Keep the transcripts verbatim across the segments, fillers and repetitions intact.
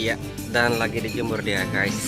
Ya, dan lagi dijemur dia, guys.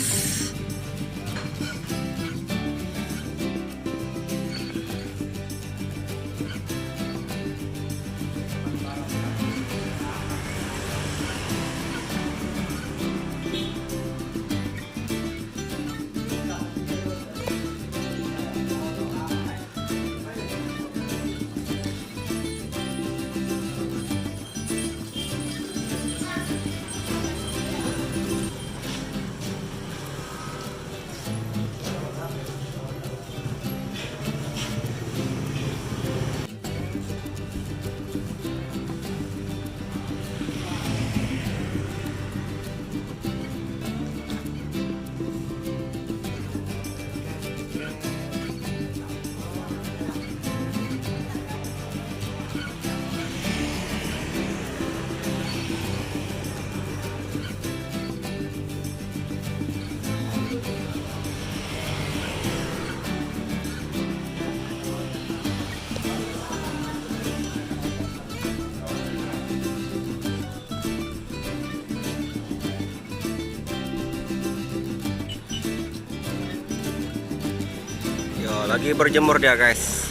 Yo, lagi berjemur dia, guys.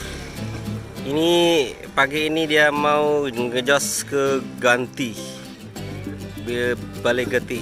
Ini pagi ini dia mau ngejos ke Ganti. Be-, balik Ganti.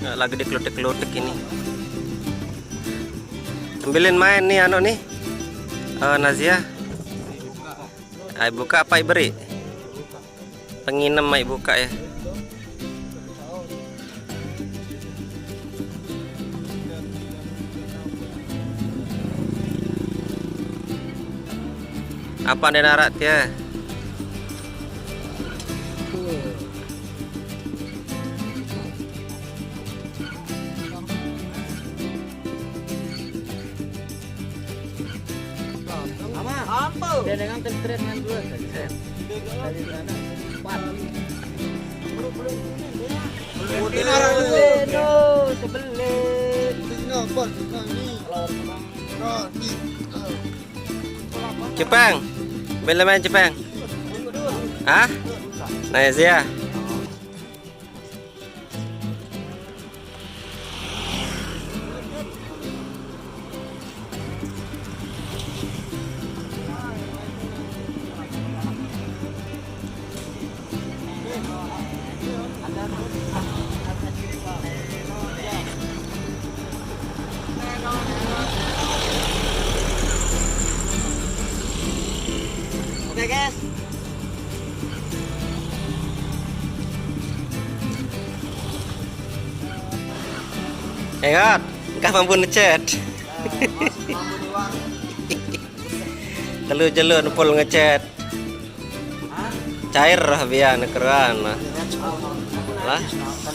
Nggak, lagi dikelutik-kelutik ini. Ambilin main nih, anu nih. Eh, Nazia. Ai buka apa beri? Penginem mai buka ya. Apa dia narak dia? Apa? Dia dengan terus dengan dua. Dari sana. Empat. Belum, belum. Belum. Belum. Belum. Belum. Belum. Cepeng. Bela main cepeng. Hah? Nice ya. Oke, guys. Ingat, engkah mampu ngechat. Telu jelo nempul ngechat. Cair lah biar nekeran lah. Lah,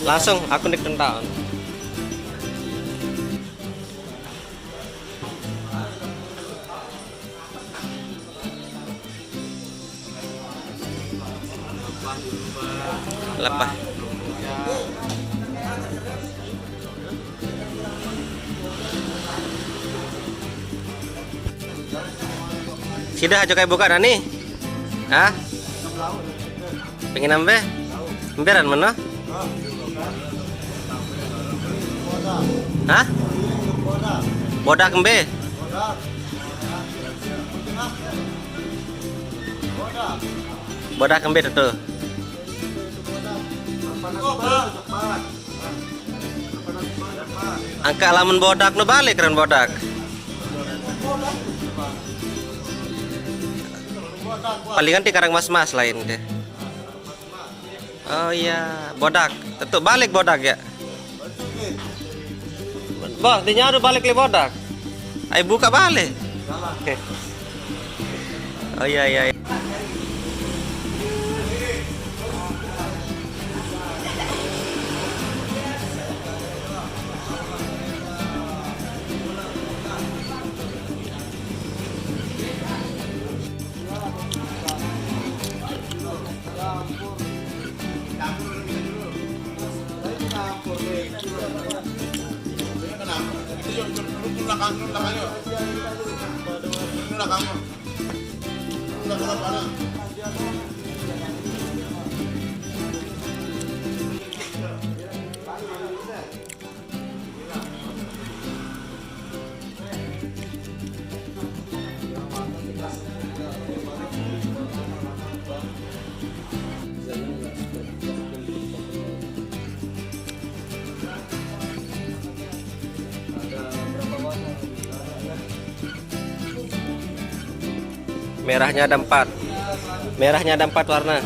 langsung aku nik tentang. Lepas. Sida aja kai buka nani? Hah? Pengen ambe? Emberan mana? Hah? Bodak embe? Bodak embe tuh. Angka lamun bodak nu balik ran bodak. Palingan ti karang mas-mas lain deh. Oh iya, bodak. Tentu balik bodak ya. Bos, di nyaru balik li bodak. Ayo buka balik. Oh iya iya. Iya. Merahnya ada empat. Merahnya ada empat warna.